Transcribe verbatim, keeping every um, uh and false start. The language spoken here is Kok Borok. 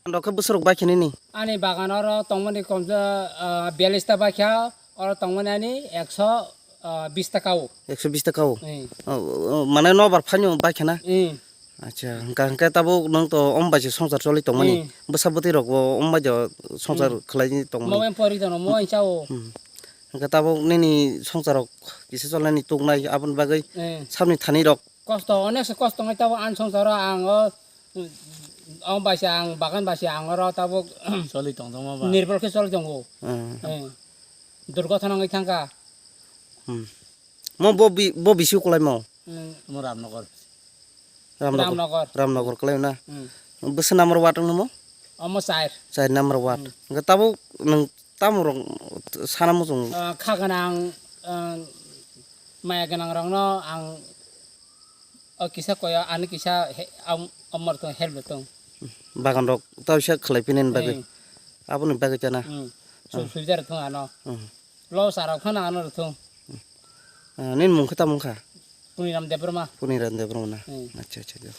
Rok khe bwswk rok bai khe nini? Ani bagan oro tongmani komsa, ah, biyallis ta bai kha, oro tongmani ani ekso, ah, bis ta kao. Ekso bis ta kao? Eh. Oh, oh, mane nobar phaino bai khe na? Eh. Acha, hwnkha hwnkhe tabuk nwng to om bai se swngchar choli tongmani. Eh. Bwsa bwtwi rok bo om bai jo swngchar Hmm. khlai tongmani. Mo em pori dono, mo en chao. Hmm. Hwnkhe tabuk nini swngchar rok kisa cholnani tuknai aboni bagwi Eh. sabni thani rok Kosto, onek se kosto wngwi tabuk ani swngcharo ang o, o bai se ang bagan bai se ang oro tabuk Choli tong tongma ba. Nirbol khe choli tongo. Hmm. Eh. Durgothona wngwi thangkha. Hmm. Mo bo bi-, bo bisi ukulai mo? Hmm. Mo Ramnagar. Ramnagar. Ramnagar. Ramnagar kalai na? Hmm. Bwswk number ward wngno mo? Omo chair. Chair number ward. Hmm. Hwnkhe tabuk nwng tamo rok sana muchung? Ah, kha gwnang, ah, maya gwnang rokno ang o kisa koyo, ani kisa he-, am-, amor tong, help tong. Bagan rok tawisa khlai pini bagwi. Hmm. Aboni bagwi chana. Hmm. Su-, Ah. suijar thung ano. Hmm. Lo sarok phano ano thung. Ah, nini mung khe tamo wngkha? Puniram Debbarma. Puniram Debbarma na? Hmm. Acha, acha, acha.